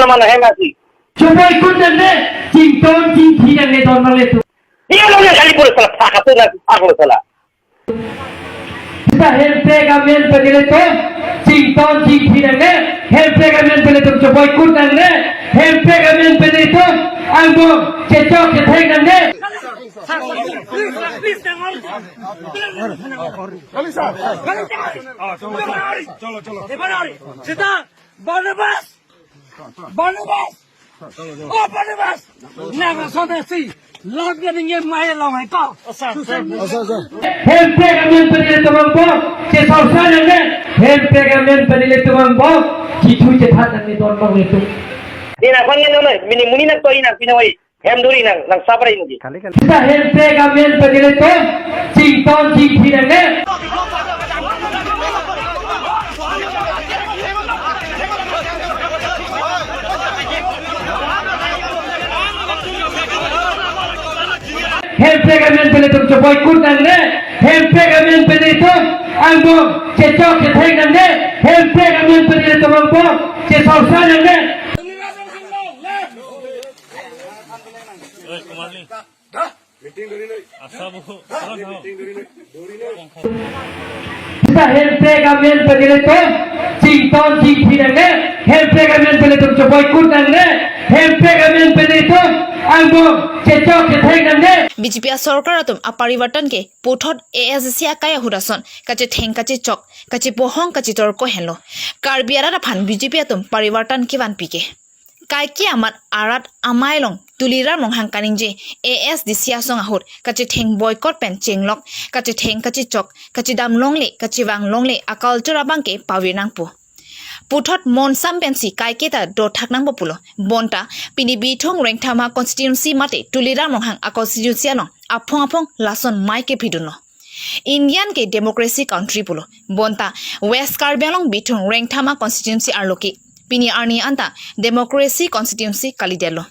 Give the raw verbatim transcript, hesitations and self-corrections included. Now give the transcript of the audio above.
Mana hem asi. Choboi kut nangne, chington chingthi nangne don nangne tu. Iya lo yang kali pura salah pakat tu na aku salah. Seta hemprek amen pen ilitum chington chingthi nangne, hemprek amen pen ilitum choboi kut nangne, hemprek amen pen ilitum angbong chechok chethek nangne. Sir, sir, please, sir, please, sir. Chalo, chalo. Sir, Barnabas! Barnabas! Oh, Barnabas! Nang asonsi, love dia ningje mai long hai ko. Hemprek amen pen ilitum angbong chesausa nangne, hemprek amen pen ilitum angbong chethu chethat nangne don nangne tu. Ni nang phang nang nang, mini muni nang to inang pinoi. Hem duri nang, nang sabrai nungji. Seta hemprek amen pen ilitum chington chingthi nangne. Hemprek amen pen ilitum choboi kut nangne. Hemprek amen pen ilitum angbong chechok chethek nangne. Hemprek amen pen ilitum angbong chesausa nangne. Oi, Kumarli. Asa bu, ron ho. Seta hemprek amen pen ilitum chington chingthi nangne, hemprek amen pen ilitum choboi kut nangne, hemprek amen pen ilitum angbong chechok chethek nangne. B J P asorkar atum aparivartan ke puthot A S D C akai ahut ason kachetheng kachechok kachepohong kachetorko henlo. Karbi arat aphan B J P atum parivartan kevanpi ke. Kaike amat arat amei along Tuliram Ronghang kaningje A S D C asong ahut kachetheng boycott pen chenglok, kachetheng kachechok, kachedam longle, kachevang longle aculture abang ke pavir nangpo. Puthot monsam pensi kaiketa dothak nangpo pulo. Bonta pini Bithung Rengthama constituency mate Tuliram Ronghang a constituency along aphong aphong lason mei kepidunlo. India ke democracy country pulo. Bonta West Karbi Anglong Bithung Rengthama constituency arlo ke pini arni anta democracy constituency kalidetlo.